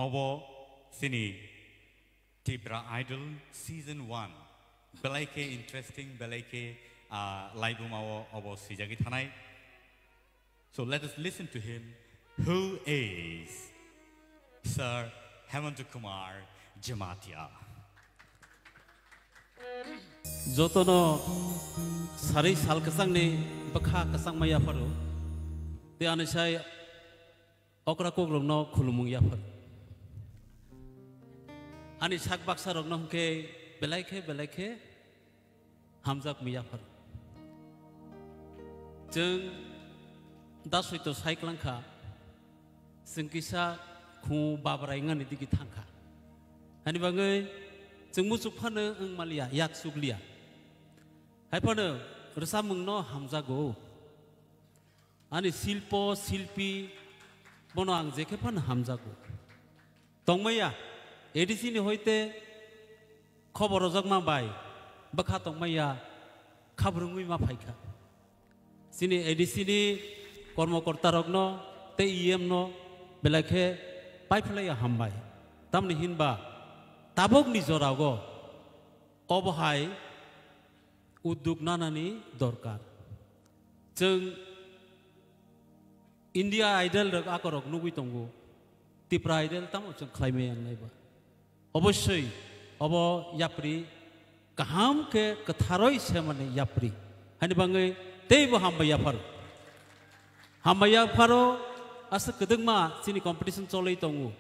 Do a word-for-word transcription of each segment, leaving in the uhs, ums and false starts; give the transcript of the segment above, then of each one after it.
Obo chini Tipra Idol Season one. Belai khe interesting, belai khe, ah, laibuma o obo swijagwi thanai. So let us listen to him, who is Sir Hemanta Kumar Jamatia. Jotono sari sal kwchangni bwkha kwchangma yapharo. Tei ani sai okra kokrokno khulumung yaphar. Ani sak baksarokno hwnkhe belai khe, belai khe hamjakmung yaphar. Chwng da soito sai klangkha, chwng kisa khu babrai wngani digi thangkha. Hani bagwi chwng muchuk phano wng maliya, yak chukliya. Hai phano rwchapmungno hamjago. Ani silpo, silpi, bono ang jekhe phano hamjago. Tongmaya, A D C ni hoite khobor rojakma bai bwkha tongmaya, khabrwngwi ma phaikha. Chini A D C ni kormokortarokno tei E M no belai khe paiphlaiya hambai. Tamni hinba tabukni jorao obo hai udduk nanani dorkar. Chwng India Idol rok akorok nugwi tongo, Tipra Idol tamo chwng khlaimaya wngnai ba. Obossoi obo yapri kaham khe kwtharoi semani yapri. Hani bangwi teibo hambai yapharo. Hambai yapharo, aswk kwdwkma chini competition cholwi tongo.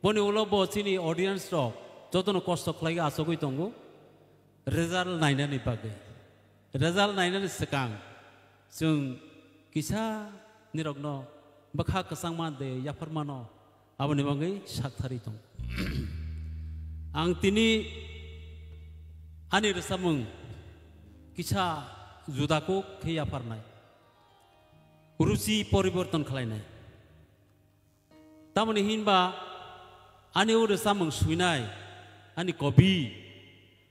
Boni ulo bo chini audience rok jotono kosto khlaiwi achugwi tongo. Result nainani bagwi. Result nainani swkang chwng kisa nirokno bwkha kwchangma de yapharmano aboni bagwi sakthari tong. Ang tini ani rwchapmung kisa juda kuk khe yapharnai. Ruchi poriborton khlainai. Tamoni hinba ani o rwchapmung swinai ani kobi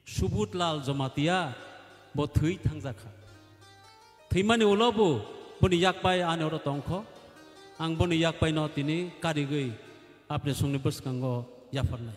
Subut Lal Jamatia bo thwi thangjakha. Thwimani ulo bo boni yakpai ani oro tongkho. Ang boni yakpaino tini karigwi apni songni bwskango yapharnai.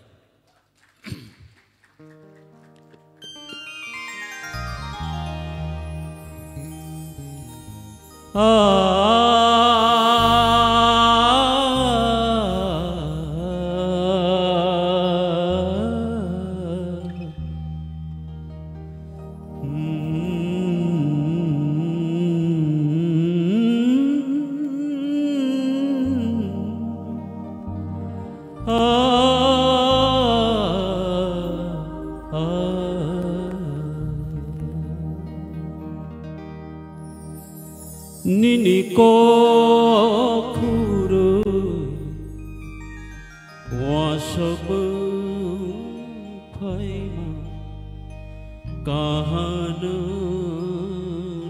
Nini kok khurui wasok bwng phaima kahano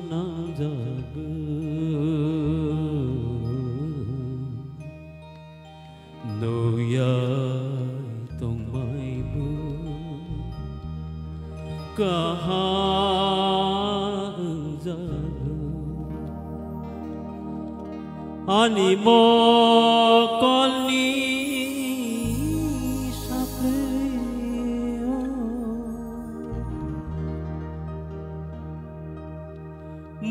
nangjagwi. Nuyai tongmaibo kaha wngjago. Ani mokolni saplio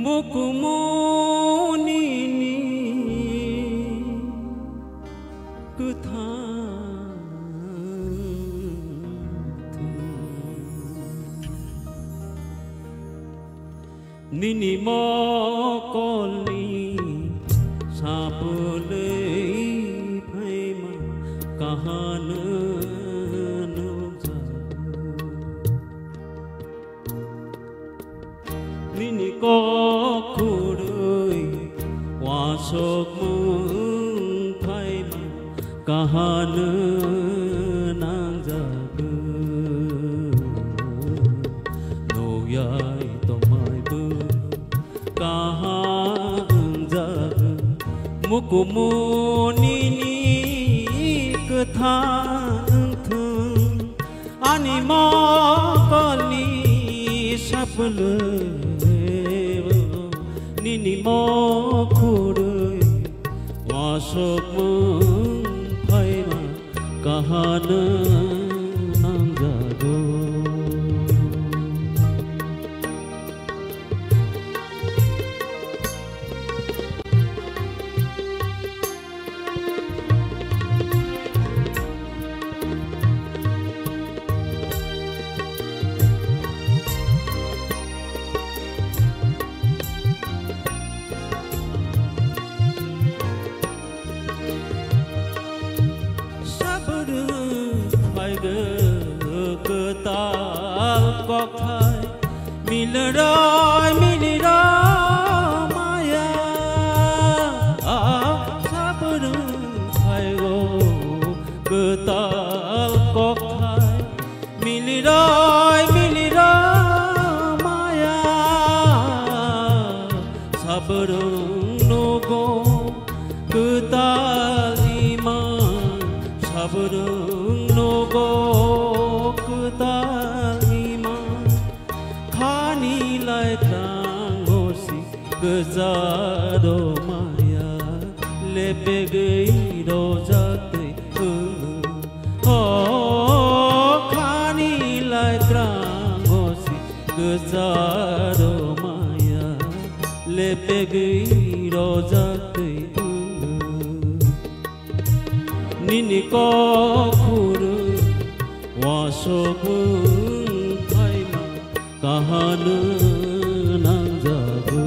mukumunini kwthang thwi. Nini mokolni sapulwi phaima kahano nukjago. Nini kok khurui wasok mung phaima kahano nangjago. Nuyai tongmaibo kaha wngjago. Mukumunini kwthang wngthung. Ani mokolni sapulwi nini mokhorwi wasok mung phaima Kahano nangjago. Sabrung phaigo kwtal kokthai, miliroi miliroi maya. Sabrung phaigo kwtal kokthai, miliroi miliroi maya. Sabrung nogo kwtal ima, sabrung nogo kwtal ima. Khani lai trango si kwjaro maya, lepegwi rojak twi wngo. O khani lai trango si kwjaro maya, lepegwi rojak twi wngo. Nini kok khurui wasok wng phaima kahano nangjago.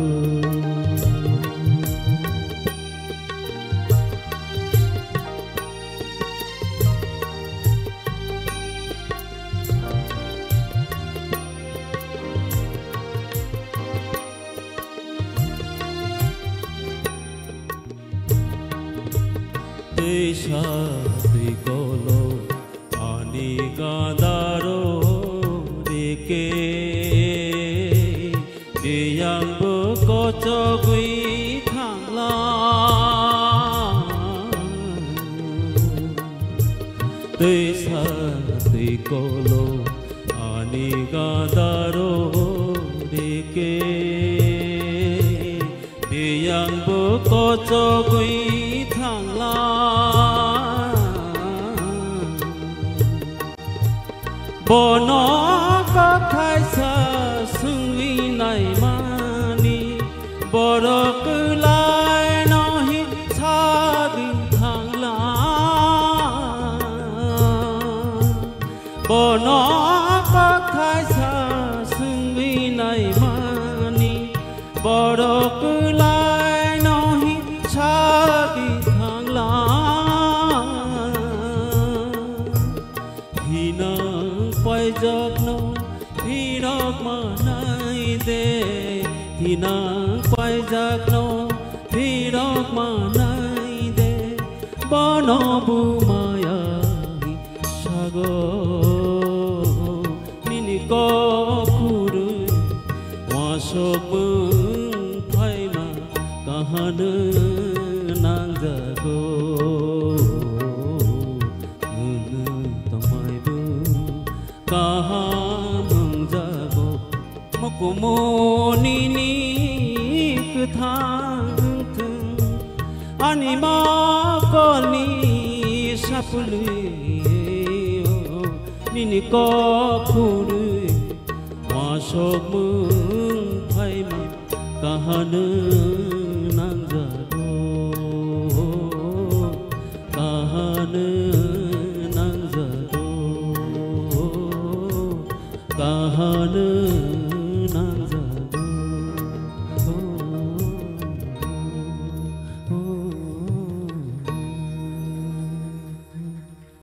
Twisa twi kolo ani gandaro rike, biyangbo kochogwi thangla. Twisa twi kolo ani gandaro rike, biyangbo kochogwi thangla. Bono kokthai sa swngwi naimani, borok kwlaino hi sagwi thangla. Bono kokthai sa swngwi naimani, borok kwlaino hi sagwi thangla. Hinang paijakno phirok manai de, hinang paijakno phirok manai de, bono bumaya sago. Nini kok khurui wasok wng phaima kahano nangjago. Nwng tongmaibo kaham wngjago. Mukumu nini kwthang wngthung, ani mokolni sapulwi, nini kok khurui wasok wng phaima kahano nangjago, kahano nangjago. Kahano